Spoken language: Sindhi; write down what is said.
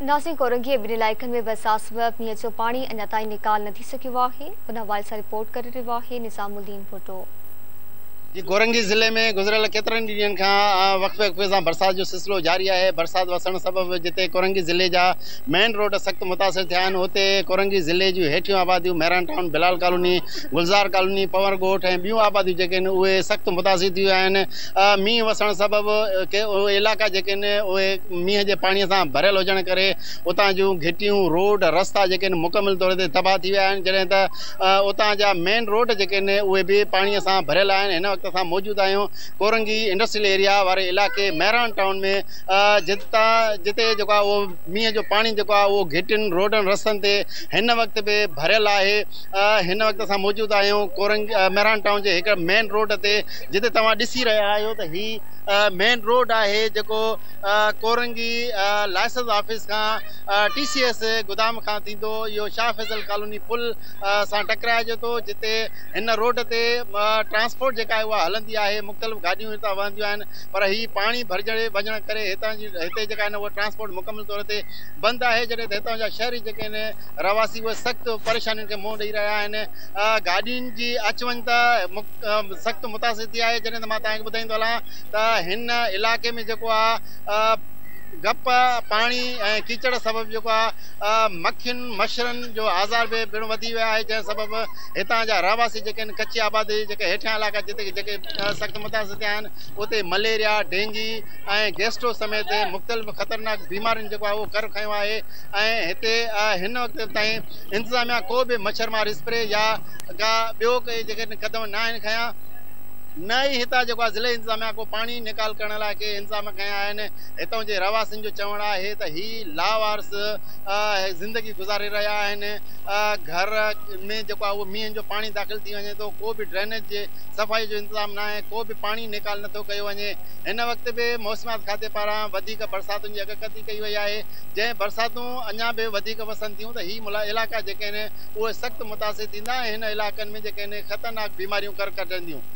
ناظرين ڪورنگي ۽ ٻين علائقن ۾ برسات سبب مينهن جو پاڻي اڃا تائين نيڪال نه ٿي سگهيو آهي. ان حوالي سان رپورٽ ڪري رهيو آهي نظام الدين ڀٽو. جي ڪورنگي ضلعي ۾ گذريل ڪيترن ئي ڏينهن کان وقفي وقفي سان برسات جو سلسلو جاري آهي. برسات وسڻ سبب جتي ڪورنگي ضلعي جا مين روڊ سخت متاثر ٿيا آهن اتي ڪورنگي ضلعي جون هيٺيون آباديون Mehran town, Bilal colony, Gulzar colony, Panhwar Goth ۽ ٻيون آباديون جيڪي آهن اهي سخت متاثر ٿي ويون آهن. مينهن وسڻ سبب ڪي اهي علائقا جيڪي آهن اهي مينهن جي پاڻي سان ڀريل هجڻ ڪري اتان جون گهٽيون، روڊ، رستا جيڪي آهن مڪمل طور تي تباهه ٿي ويا آهن جڏهن ته اتان جا مين روڊ جيڪي آهن اهي به پاڻي سان ڀريل آهن. هن وقت اسان موجود آهيون ڪورنگي انڊسٽريل ايريا واري علائقي مهراڻ ٽائون ۾ جتان جتي جيڪو آهي اهو مينهن جو پاڻي جيڪو آهي اهو گهٽين، روڊن، رستن تي هن وقت به ڀريل آهي. هن وقت اسان موجود آهيون ڪورنگي مهراڻ ٽائون جي هڪ مين روڊ تي جتي توهان ڏسي رهيا آهيو ته هي مين روڊ آهي جيڪو ڪورنگي لائسنس آفيس کان ٽي سي ايس گدام کان ٿيندو اهو شاهه فيصل ڪالوني پل سان ٽڪرائجي ٿو جتي هن روڊ تي ٽرانسپورٽ جيڪا آهي اها هلندي آهي مختلف گاڏيون هتان وهنديون آهن پر هي پاڻي ڀرجي وڃڻ ڪري هتان جي هتي جيڪا آهن اها ٽرانسپورٽ مڪمل طور تي بند آهي جڏهن ته هتان جا شهري جيڪي آهن رهواسي اهي سخت پريشانين کي منهن ڏئي رهيا آهن گاڏين جي اچ وڃ ته سخت متاثر ٿي آهي جڏهن ته مان توهان کي ٻڌائيندو هلان ته هن علائقي ۾ جيڪو آهي گپ پاڻي ۽ ڪيچڙ سبب جيڪو آهي مکين مڇرن جو آزار به پڻ وڌي ويو آهي جنهن سبب هتان جا رهواسي جيڪي آهن ڪچي آبادي جيڪي هيٺيان علائقا جتي جيڪي سخت متاثر ٿيا آهن اتي مليريا ڊينگي ۽ گيسٽرو سميت مختلف خطرناڪ بيمارين جيڪو آهي اهو ڪر کنيو آهي ۽ هتي هن وقت تائين انتظاميا ڪو به مڇر مار اسپري يا ڪا ٻيو ڪي جيڪي قدم نه آهن کنيا نه ئي هتان جيڪو آهي ضلعي انتظاميا ڪو پاڻي نيڪال ڪرڻ لاء ڪي انتظام کنيا آهن. هتان جي رهواسين جو چوڻ آهي ته هي لاوارث زندگي گذاري رهيا آهن گهر ۾ جيڪو آهي اهو مينهن جو پاڻي داخل ٿي وڃي ٿو ڪو به ڊرينيج جي صفائي جو انتظام ناهي ڪو به پاڻي نيڪال نٿو ڪيو وڃي هن وقت به موسميات کاتي پاران وڌيڪ برساتن جي اڳڪٿي ڪئي وئي آهي جنهن برساتون اڃا به وڌيڪ وسن ٿيون ته هي علائقا جيڪي آهن اهي سخت متاثر ٿيندا ۽ هن علائقن ۾ جيڪي آهن خطرناڪ بيماريون ڪر ڪڍنديون.